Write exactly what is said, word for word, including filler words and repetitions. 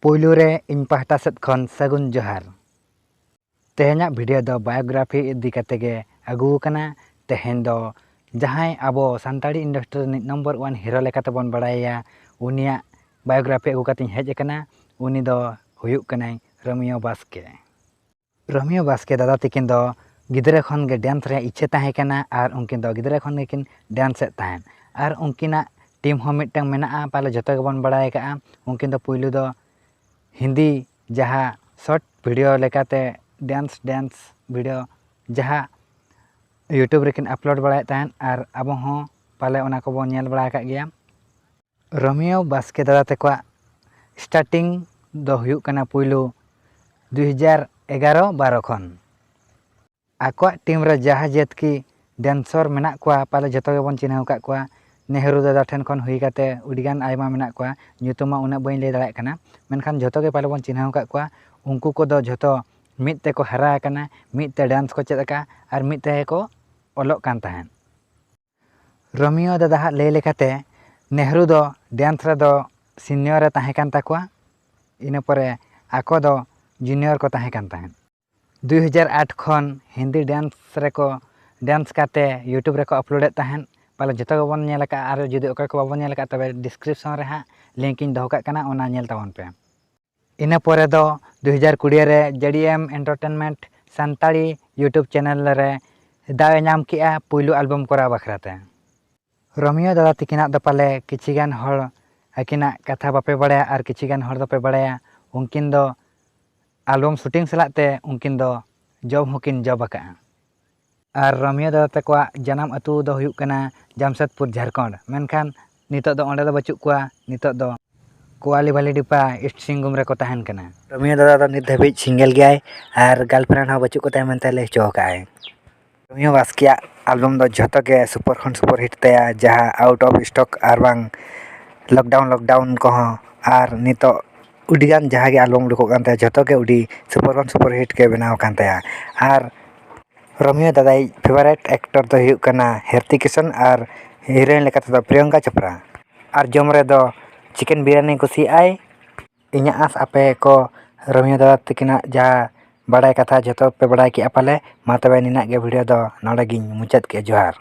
ᱯᱳᱭᱞᱳ ᱨᱮ ᱤᱧ ᱯᱟᱦᱴᱟ ᱥᱮᱫ ᱠᱷᱚᱱ ᱥᱟᱹᱜᱩᱱ ᱡᱚᱦᱟᱨ᱾ ᱛᱮᱦᱮᱧᱟᱜ ᱵᱷᱤᱰᱤᱭᱳ ᱫᱚ ᱵᱟᱭᱳᱜᱨᱟᱯᱷᱤ ᱤᱫᱤ ᱠᱟᱛᱮ ᱜᱮ ᱟᱹᱜᱩ ᱟᱠᱟᱱᱟ᱾ ᱛᱮᱦᱮᱧ ᱫᱚ ᱡᱟᱦᱟᱸᱭ ᱟᱵᱚ ᱥᱟᱱᱛᱟᱲᱤ ᱤᱱᱰᱟᱥᱴᱨᱤ ᱨᱤᱱᱤᱡ ᱱᱚᱢᱵᱚᱨ ᱳᱣᱟᱱ ᱦᱤᱨᱳ ᱞᱮᱠᱟᱛᱮ ᱵᱚᱱ ᱵᱟᱲᱟᱭᱮᱭᱟ, ᱩᱱᱤᱭᱟᱜ ᱵᱟᱭᱳᱜᱨᱟᱯᱷᱤ ᱟᱹᱜᱩ ᱠᱟᱛᱮᱧ ᱦᱮᱡ ᱟᱠᱟᱱᱟ᱾ ᱩᱱᱤ ᱫᱚ ᱦᱩᱭᱩᱜ ᱠᱟᱱᱟᱭ ᱨᱳᱢᱤᱭᱳ ᱵᱟᱥᱠᱮ᱾ ᱨᱳᱢᱤᱭᱳ ᱵᱟᱥᱠᱮ ᱫᱟᱫᱟ ᱛᱤᱠᱤᱱ ᱫᱚ ᱜᱤᱫᱽᱨᱟᱹ ᱠᱷᱚᱱ ᱜᱮ ᱰᱮᱱᱥ ᱨᱮᱭᱟᱜ ᱤᱪᱪᱷᱟᱹ ᱛᱟᱦᱮᱸ ᱠᱟᱱᱟ ᱟᱨ ᱩᱱᱠᱤᱱ ᱫᱚ ᱜᱤᱫᱽᱨᱟᱹ ᱠᱷᱚᱱ ᱜᱮᱠᱤᱱ ᱰᱮᱱᱥ ᱮᱫ ᱛᱟᱦᱮᱸᱫ᱾ ᱟᱨ ᱩᱱᱠᱤᱱᱟᱜ ᱴᱤᱢ ᱦᱚᱸ ᱢᱤᱫᱴᱟᱝ ᱢᱮᱱᱟᱜᱼᱟ, ᱯᱟᱞᱮ ᱡᱚᱛᱚ ᱜᱮᱵᱚᱱ ᱵᱟᱲᱟᱭ ᱟᱠᱟᱫᱼᱟ᱾ ᱩᱱᱠᱤᱱ ᱫᱚ ᱯᱩᱭᱞᱩ ᱫᱚ ᱦᱤᱱᱫᱤ ᱡᱟᱦᱟᱸ ᱥᱚᱨᱴ ᱵᱷᱤᱰᱤᱭᱳ ᱞᱮᱠᱟᱛᱮ ᱰᱮᱱᱥ, ᱰᱮᱱᱥ ᱵᱷᱤᱰᱤᱭᱳ ᱡᱟᱦᱟᱸ YouTube ᱨᱮᱠᱤᱱ ᱟᱯᱞᱳᱰ ᱵᱟᱲᱟᱭᱮᱫ ᱛᱟᱦᱮᱸᱫ, ᱟᱨ ᱟᱵᱚ ᱦᱚᱸ ᱯᱟᱞᱮ ᱚᱱᱟ ᱠᱚᱵᱚᱱ ᱧᱮᱞ ᱵᱟᱲᱟ ᱟᱠᱟᱫ ᱜᱮᱭᱟ᱾ ᱨᱳᱢᱤᱭᱳ ᱵᱟᱥᱠᱮ ᱫᱟᱫᱟ ᱛᱟᱠᱚᱣᱟᱜ ᱥᱴᱟᱨᱴᱤᱝ ᱫᱚ ᱦᱩᱭᱩᱜ ᱠᱟᱱᱟ ᱯᱩᱭᱞᱩ ᱫᱩᱭ ᱦᱟᱡᱟᱨ ᱮᱜᱟᱨᱚ ᱵᱟᱨᱚ ᱠᱷᱚᱱ᱾ ᱟᱠᱚᱣᱟᱜ ᱴᱤᱢ ᱨᱮ ᱡᱟᱦᱟᱸ ᱡᱟᱹᱛ ᱠᱤ ᱰᱮᱱᱥᱚᱨ ᱢᱮᱱᱟᱜ ᱠᱚᱣᱟ, ᱯᱟᱞᱮ ᱡᱚᱛᱚ ᱜᱮᱵᱚᱱ ᱪᱤᱱᱦᱟᱹᱣ ᱟᱠᱟᱫ ᱠᱚᱣᱟ᱾ ᱱᱮᱦᱨᱩ ᱫᱟᱫᱟ ᱴᱷᱮᱱ ᱠᱷᱚᱱ ᱦᱩᱭ ᱠᱟᱛᱮ ᱟᱹᱰᱤᱜᱟᱱ ᱟᱭᱢᱟ ᱢᱮᱱᱟᱜ ᱠᱚᱣᱟ, ᱧᱩᱛᱩᱢ ᱢᱟ ᱩᱱᱟᱹᱜ ᱵᱟᱹᱧ ᱞᱟᱹᱭ ᱫᱟᱲᱮᱭᱟᱜ ᱠᱟᱱᱟ, ᱢᱮᱱᱠᱷᱟᱱ ᱡᱚᱛᱚ ᱜᱮ ᱯᱟᱞᱮ ᱵᱚᱱ ᱪᱤᱱᱦᱟᱹᱣ ᱟᱠᱟᱫ ᱠᱚᱣᱟ᱾ ᱩᱱᱠᱩ ᱠᱚᱫᱚ ᱡᱷᱚᱛᱚ ᱢᱤᱫ ᱛᱮᱠᱚ ᱦᱟᱨᱟ ᱟᱠᱟᱱᱟ, ᱢᱤᱫ ᱛᱮ ᱰᱮᱱᱥ ᱠᱚ ᱪᱮᱫ ᱟᱠᱟᱫᱼᱟ ᱟᱨ ᱢᱤᱫ ᱛᱮᱜᱮ ᱠᱚ ᱚᱞᱚᱜ ᱠᱟᱱ ᱛᱟᱦᱮᱸᱫ᱾ ᱨᱳᱢᱤᱭᱳ ᱫᱟᱫᱟᱣᱟᱜ ᱞᱟᱹᱭ ᱞᱮᱠᱟᱛᱮ ᱱᱮᱦᱨᱩ ᱫᱚ ᱰᱮᱱᱥ ᱨᱮᱫᱚ ᱥᱤᱱᱤᱭᱚᱨ ᱮ ᱛᱟᱦᱮᱸ ᱠᱟᱱ ᱛᱟᱠᱚᱣᱟ, ᱤᱱᱟᱹ ᱯᱚᱨᱮ ᱟᱠᱚ ᱫᱚ ᱡᱩᱱᱤᱭᱚᱨ ᱠᱚ ᱛᱟᱦᱮᱸ ᱠᱟᱱ ᱛᱟᱦᱮᱸᱫ᱾ ᱫᱩᱭ ᱦᱟᱡᱟᱨ ᱟᱴ ᱠᱷᱚᱱ ᱦᱤᱱᱫᱤ ᱰᱮᱱᱥ ᱨᱮᱠᱚ ᱰᱮᱱᱥ ᱠᱟᱛᱮ YouTube ᱨᱮᱠᱚ ᱟᱯᱞᱳᱰᱮᱫ ᱛᱟᱦᱮᱸᱫ᱾ ᱯᱟᱞᱮ ᱡᱚᱛᱚ ᱜᱮᱵᱚᱱ ᱧᱮᱞ ᱟᱠᱟᱫᱼᱟ, ᱟᱨ ᱡᱩᱫᱤ ᱚᱠᱚᱭ ᱠᱚ ᱵᱟᱵᱚᱱ ᱧᱮᱞ ᱟᱠᱟᱫ, ᱛᱚᱵᱮ ᱰᱤᱥᱠᱨᱤᱯᱥᱚᱱ ᱨᱮ ᱦᱟᱸᱜ ᱞᱤᱝᱠ ᱤᱧ ᱫᱚᱦᱚ ᱠᱟᱜ ᱠᱟᱱᱟ, ᱚᱱᱟ ᱧᱮᱞ ᱛᱟᱵᱚᱱ ᱯᱮ᱾ ᱤᱱᱟᱹ ᱯᱚᱨᱮ ᱫᱚ ᱫᱩᱭ ᱦᱟᱡᱟᱨ ᱠᱩᱲᱤ ᱨᱮ JDM Entertainment Santali YouTube channel ᱨᱮ ᱫᱟᱣ ᱮ ᱧᱟᱢ ᱠᱮᱜᱼᱟ ᱯᱩᱭᱞᱩ ᱟᱞᱵᱚᱢ ᱠᱚᱨᱟᱣ ᱵᱟᱠᱷᱨᱟ ᱛᱮ᱾ ᱨᱳᱢᱤᱭᱳ ᱫᱟᱫᱟ ᱛᱤᱠᱤᱱᱟᱜ ᱫᱚ ᱯᱟᱞᱮ ᱠᱤᱪᱷᱤ ᱜᱟᱱ ᱦᱚᱲ ᱟᱹᱠᱤᱱᱟᱜ ᱠᱟᱛᱷᱟ ᱵᱟᱯᱮ ᱵᱟᱲᱟᱭᱟ ᱟᱨ ᱠᱤᱪᱷᱤ ᱜᱟᱱ ᱦᱚᱲ ᱫᱚᱯᱮ ᱵᱟᱲᱟᱭᱟ, ᱩᱱᱠᱤᱱ ᱫᱚ ᱟᱞᱵᱚᱢ ᱥᱩᱴᱤᱝ ᱥᱟᱞᱟᱜ ᱛᱮ ᱩᱱᱠᱤᱱ ᱫᱚ ᱡᱚᱵ ᱦᱚᱸᱠᱤᱱ ᱡᱚᱵ ᱟᱠᱟᱫᱼᱟ᱾ ᱟᱨ ᱨᱳᱢᱤᱭᱳ ᱫᱟᱫᱟ ᱛᱟᱠᱚᱣᱟᱜ ᱡᱟᱱᱟᱢ ᱟᱹᱛᱩ ᱫᱚ ᱦᱩᱭᱩᱜ ᱠᱟᱱᱟ ᱡᱟᱢᱥᱮᱫᱽᱯᱩᱨ, ᱡᱷᱟᱲᱠᱷᱚᱸᱰ, ᱢᱮᱱᱠᱷᱟᱱ ᱱᱤᱛᱚᱜ ᱫᱚ ᱚᱸᱰᱮ ᱫᱚ ᱵᱟᱹᱪᱩᱜ ᱠᱚᱣᱟ, ᱱᱤᱛᱚᱜ ᱫᱚ ᱠᱳᱣᱟᱞᱤ ᱵᱷᱟᱞᱤᱰᱤᱯᱟ ᱤᱥᱴ ᱥᱤᱝᱵᱷᱩᱢ ᱨᱮᱠᱚ ᱛᱟᱦᱮᱱ ᱠᱟᱱᱟ᱾ ᱨᱳᱢᱤᱭᱳ ᱫᱟᱫᱟ ᱫᱚ ᱱᱤᱛ ᱫᱷᱟᱹᱵᱤᱡ ᱥᱤᱝᱜᱮᱞ ᱜᱮᱭᱟᱭ ᱟᱨ ᱜᱟᱨᱞᱯᱷᱨᱮᱱᱰ ᱦᱚᱸ ᱵᱟᱹᱪᱩᱜ ᱠᱚ ᱛᱟᱭᱟ ᱢᱮᱱᱛᱮ ᱞᱟᱹᱭ ᱦᱚᱪᱚ ᱟᱠᱟᱫᱼᱟᱭ᱾ ᱨᱳᱢᱤᱭᱳ ᱵᱟᱥᱠᱮᱭᱟᱜ ᱟᱞᱵᱚᱢ ᱫᱚ ᱡᱷᱚᱛᱚ ᱜᱮ ᱥᱩᱯᱟᱨ ᱠᱷᱚᱱ ᱥᱩᱯᱟᱨ ᱦᱤᱴ ᱛᱟᱭᱟ, ᱡᱟᱦᱟᱸ Out of Stock ᱟᱨ ᱵᱟᱝ Lockdown Lockdown ᱠᱚᱦᱚᱸ, ᱟᱨ ᱱᱤᱛᱚᱜ ᱟᱹᱰᱤᱜᱟᱱ ᱡᱟᱦᱟᱸ ᱜᱮ ᱟᱞᱵᱚᱢ ᱩᱰᱩᱠᱚᱜ ᱠᱟᱱ ᱛᱟᱭᱟ, ᱡᱷᱚᱛᱚ ᱜᱮ ᱟᱹᱰᱤ ᱥᱩᱯᱟᱨ ᱠᱷᱚᱱ ᱥᱩᱯᱟᱨ ᱦᱤᱴ ᱜᱮ ᱵᱮᱱᱟᱣ ᱟᱠᱟᱱ ᱛᱟᱭᱟ᱾ ᱟᱨ ᱨᱳᱢᱤᱭᱳ ᱫᱟᱫᱟᱭᱤᱡ ᱯᱷᱮᱵᱟᱨᱮᱴ ᱮᱠᱴᱚᱨ ᱫᱚ ᱦᱩᱭᱩᱜ ᱠᱟᱱᱟ ᱦᱨᱤᱛᱤᱠ ᱨᱳᱥᱚᱱ ᱟᱨ ᱦᱤᱨᱳᱭᱤᱱ ᱞᱮᱠᱟ ᱛᱮᱫᱚ ᱯᱨᱤᱭᱚᱝᱠᱟ ᱪᱳᱯᱲᱟ᱾ ᱟᱨ ᱡᱚᱢ ᱨᱮᱫᱚ ᱪᱤᱠᱮᱱ ᱵᱤᱨᱭᱟᱱᱤ ᱠᱩᱥᱤᱭᱟᱜᱼᱟᱭ᱾ ᱤᱧᱟᱹᱜ ᱟᱸᱥ ᱟᱯᱮ ᱠᱚ ᱨᱳᱢᱤᱭᱳ ᱫᱟᱫᱟ ᱛᱟᱹᱠᱤᱱᱟᱜ ᱡᱟᱦᱟᱸ ᱵᱟᱲᱟᱭ ᱠᱟᱛᱷᱟ ᱡᱷᱚᱛᱚ ᱯᱮ ᱵᱟᱲᱟᱭ ᱠᱮᱜᱼᱟ ᱯᱟᱞᱮ᱾ ᱢᱟ ᱛᱚᱵᱮ ᱱᱤᱱᱟᱹᱜ ᱜᱮ video ᱫᱚ ᱱᱚᱰᱮ ᱜᱤᱧ ᱢᱩᱪᱟᱹᱫ ᱠᱮᱜᱼᱟ᱾ ᱡᱚᱦᱟᱨ᱾